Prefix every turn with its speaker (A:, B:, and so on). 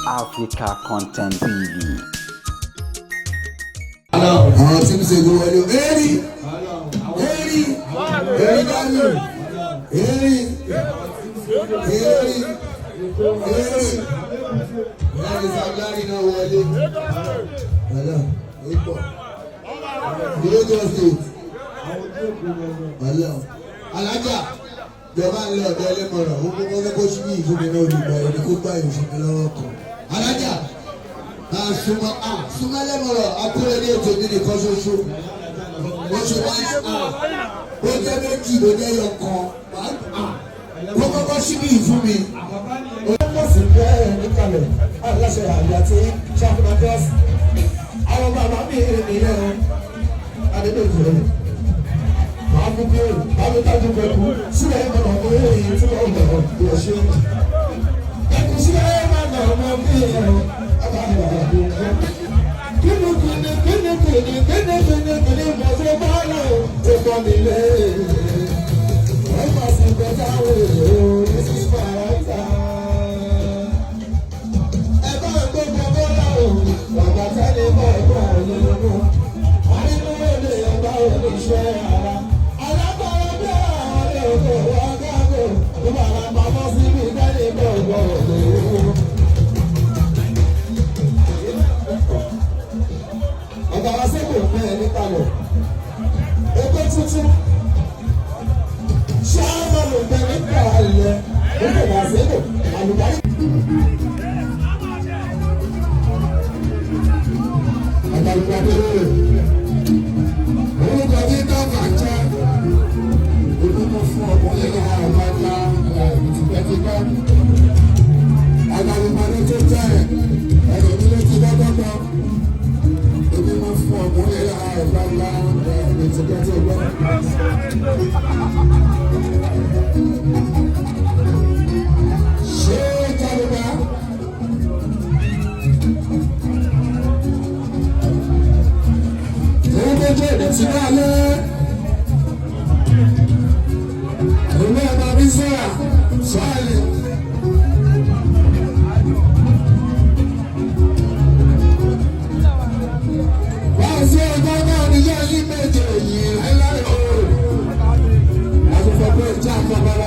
A: Africa Content TV.
B: Àwọn tí ń ṣe ìlú wọlé o. Eri eri eri dání eri eri eri láti sàgbárí náà wọlé. Ọlọ́run ó pọ̀. Lagos State. Ọlọ́run alájà jọba ń lọ ọ̀dọ̀ ẹlẹ́mọ̀ràn ó kókó fẹ́ kó síbí ìfúnmi náà olùgbà ẹni kó gbà yóò fún mi lọ́wọ́ kan. Alájà máa súnmọ́ a súnmọ́ ẹlẹ́mọ̀ràn akúrẹ́dẹ́ ètò mi nìkan ṣoṣo. Ó ṣe máa ń a ó jẹ́ méjì, ó jẹ́ yọkan kó kọ́kọ́ síbí ìfún mi.
C: Ó sì bẹ́ẹ̀ níkàlẹ̀ aláṣẹ àgbà tí ṣàfihàn trust àwọn bàbá mi nìyẹn o. Adédèjì rẹ̀ máa mú bí bámi tájú pẹ̀lú sílẹ̀ ìmọ̀nà mi èyí tí wọ́n bọ̀ bí ẹ ṣe ẹkú sílẹ̀ ìmọ̀nà ọmọ mi ẹ̀ ọba ìwà kíni kíni kíni kíni kíni kíni kíni mo ṣe bá lọ tó pọ̀ mi lé wọ́n máa sì bẹ́ẹ̀ táwọn èrò. This is my time. Ẹ bá ń gbé gbogbo láwọn bàbá tẹ́lẹ̀ bọ̀ ẹ̀kọ́ ọ̀yẹ́nu àrínú èdè ọba oníṣẹ́ ara alágbára bí àwọn ẹ̀kọ́ wá gágò tó bàrà pamọ́ síbi tẹ́lẹ̀ bọ̀ ẹ̀kọ́ ọ̀yẹ́nu. Ọ̀gá wa sẹ́kọ̀ọ́ fẹ́ ẹ níkàlẹ̀ ẹgbẹ́ tuntun ṣáà máa lò bẹ níkàlẹ̀ ó kò wá sẹ́kọ̀ọ́ àlùbáyé.
B: Àgbàlagbà orúkọ tí tọ́fà jẹ́ olúmọ fún ọkùnrin náà àgbàlagbà tipẹ́tipẹ́. Àgbàlagbà ló tó jẹ́ ẹ̀rọ mi ló ti dọ́gbọ́gbọ́. Olúmọ fún ọkùnrin náà àgbàlagbà tipẹ́tipẹ́. Ṣé Jàdùbá? Òun méjèèjì ti bá lé. Òun ọba bí sọ́ra sọ́ọ̀lì. Wọ́n sí ọjọ́ náà níyà yí méjèèjì láíláí o. Àtúfọ̀ pé ìjà àkọ́bára